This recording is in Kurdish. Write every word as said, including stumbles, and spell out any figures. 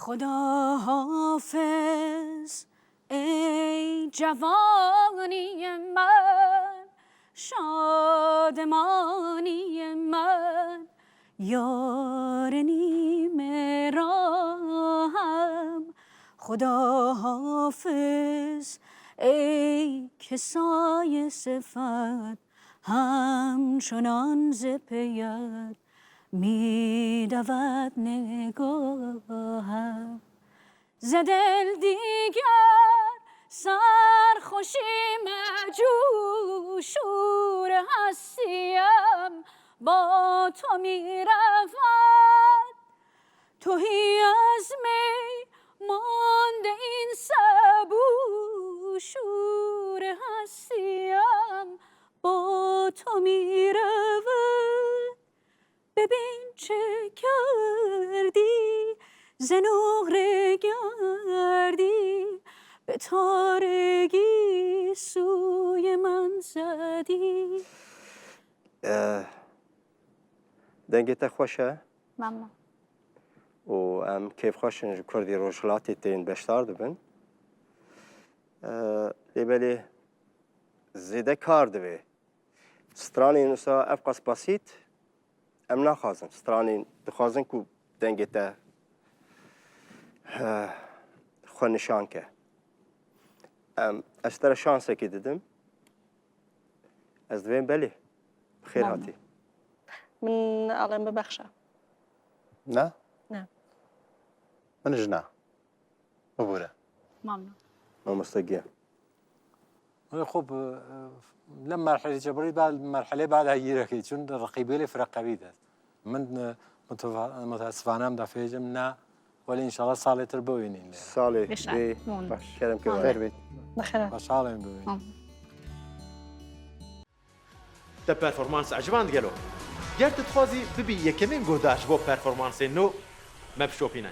خداحافظ ای جوانی من، شادمانی من، یار نیمه راهم. خداحافظ ای که سایه صفت، همچنان ز پیت می‌دود نگاهم. ز دل دیگر سرخوشی مجو، شور هستیم با تو می‌رود. توهی از می مانده این سبو، شور هستیم با تو می‌رود. ببین چه کردی، ز نقره گردی، به تارگی سوی من زدی. Eh, dengê te xweş e. Memnun. Û em kêfxweş in ji Kurdî Rojhilatê tên beşdar dibin. Eh, lê belê zêde kar divê. Stranên wisa ev qas basît em naxwazin. Stranên dixwazin ku dengê te, eh, xwe nîşan ke. Em, ez te re şansekê didim. Ez divêm belê. Bi xêr Memnun. Hatî. Min alem bibexşe. Ne? Ne. Min ji na. Bibûre. Memnun. Mamoste Giya. Wele xwe bi, lem merhelê cebrî ba merhelê ba da yîrekê çun raqîbê lê firaq qewî de. Min, e, muteva-, muteesifane em da fêcim ne, wele înşallah salê tir biwînîn lê. Salê Beşer, bê, Mondir. Baş. Kerem ke Mondir. Xêr bê. Bi xêr. Baş, salên biwînîn. Mondir. Te performans eciban digelo. Ger tu dixwazî bibî yekemîn guhdar ji bo performansên nû, me bişopîne.